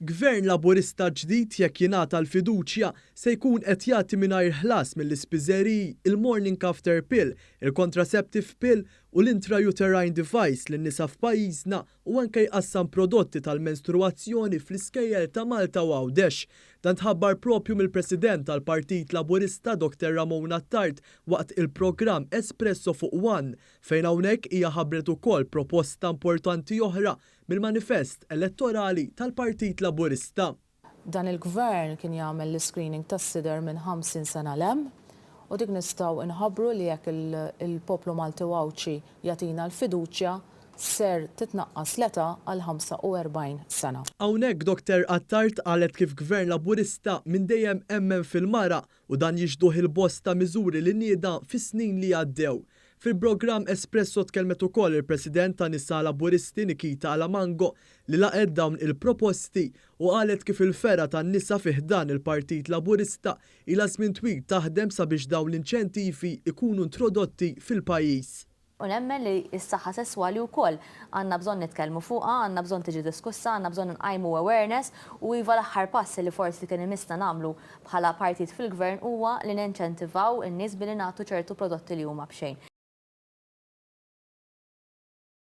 Gvern Laburista ġdid jekk jingħata l-fiduċja se jkun qed jagħti mingħajr ħlas mill-ispiżeriji il-morning after pill, il-contraceptive pill u l-intrauterine device lin-nisa f'pajjiżna u anke jqassam prodotti tal-menstruazzjoni fl-iskejjel ta' Malta u Għawdex. Dan tħabbar propju mill-President tal-Partit Laburista Dr. Ramona Attard waqt il-programm Espresso fuq One, fejn hawnhekk hija ħabbret ukoll proposta importanti oħra mill-manifest elettorali tal-Partit Laburista. Dan il-gvern kien jagħmel l-screening tas-sider minn 50 sena 'l hemm u dik nistgħu nħabbru li jekk il-poplu Malti u Għawdxi jagħtina l-fiduċja ser titnaqqas l-età għal 45 sena. Hawnhekk Dr. Attard qalet kif Gvern Laburista minn dejjem emmen fil-mara u dan jixhduh il-bosta miżuri li nieda fis-snin li għaddew. Fil-programm Espresso tkellmet ukoll il-President ta' Nisa Laburisti Nikita Alamango li laqgħet dawn il-proposti u qalet kif il-fergħa tan-nisa fi ħdan il-Partit Laburista ilha żmien twil taħdem sabiex dawn l-inċentivi ikunu introdotti fil-pajjiż. U nemmen li s-saħħa sesswali wkoll għandna bżonn nitkellmu fuqha, għandna bżonn tiġi diskussa, għandna bżonn nqajmu awareness u iva, l-aħħar pass li forsi kien imissna nagħmlu bħala partit fil-gvern huwa li ninċentivaw in-nies billi nagħtu ċertu prodotti li huma b'xejn.